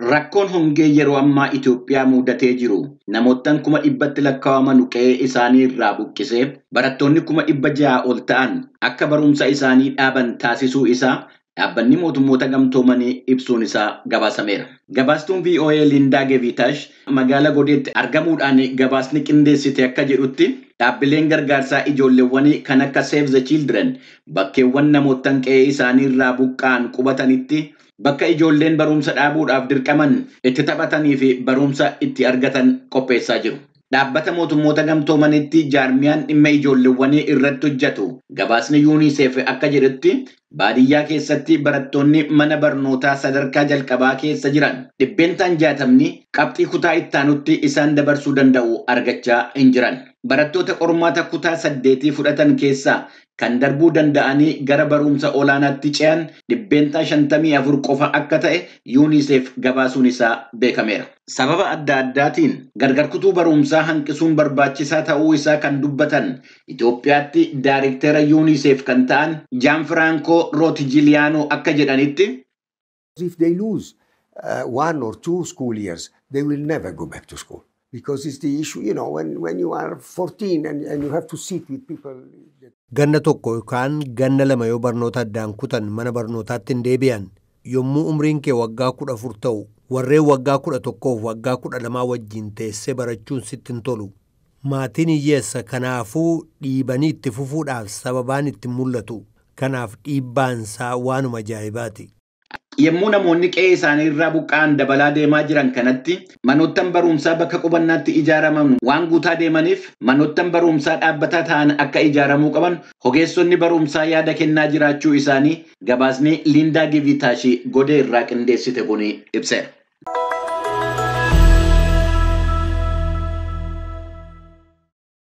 Rakkoon hongee yeroo ammaa Itoophiyaa mudatee jiru namoottan 100,000tti lakkaa'aman qe'ee isaanii irraa buqqisee barattoonni 600,000 ol ta'an akka barumsa isaanii dhaaban taasisuu isaa dhaabbanni mootummoota gamtoomanii ibsuun isaa gabaasameera. Gabaastuun VOA Lindaa Geevitaash magaalaa Godeetti argamuudhaan gabaasni qindeessite akka jedhutti, dhaabbileen gargaarsaa ijoolleewwanii kan akka Save the Children bakkeewwan namoottan qe'ee isaanii irraa buqqa'an qubatanitti bakka ijoolleen barumsa dhaabuudhaaf dirqaman itti taphatanii fi barumsa itti argatan qopheessaa jiru. Dhaabbata mootummoota gamtoomanitti jaarmiyaan dhimma ijoolleewwanii irratti hojjetu gabaasni UNICEF akka jedhutti, baadiyyaa keessatti barattoonni mana barnootaa sadarkaa jalqabaa keessa jiran 60% qabxii kutaa ittaanutti isaan dabarsuu danda'u argachaa hin jiran. Barattoota qormaata kutaa saddeetii fudhatan keessaa kan darbuu danda'anii gara barumsa olaanaatti ce'an 54% qofa akka ta'e UNICEF gabaasuun isaa beekameera. Sababa adda addaatiin gargar kutuu barumsaa hanqisuun barbaachisaa ta'uu isaa kan dubbatan Itoophiyaatti daariktera UNICEF kan ta'an Jaan Firaankoo Rootijiliyaanoo akka jedhanitti, If they lose 1 or 2 school years, they will never go back to school. Because it's the issue, when you are 14 and you have to sit with people. Ganna tokko yookaan ganna lama yoo barnoota addaan kutan mana barnootaatti hin deebi'an. Yommuu umriin kee waggaa 14 ta'u, warreen waggaa 11f waggaa 12 wajjin teessee barachuun sitti hin tolu. Maatiin hiyyeessa, kanaafuu dhiibanii itti fufuudhaaf sababaan itti mul'atu. Kanaaf dhiibbaansaa waanuma ajaa'ibaati. Yommuu namoonni qe'ee isaanii irraa buqqa'an dabalaa deemaa jiran kanatti, manoottan barumsaa bakka qubannaatti ijaaraman waan guutaa deemaniif, manoottan barumsaa dhaabbataa ta'an akka ijaaramuu qaban ogeessonni barumsaa yaada kennaa jiraachuu isaanii gabaasni Liindaa Givitaashii Godee irraa qindeessite kun ibseera.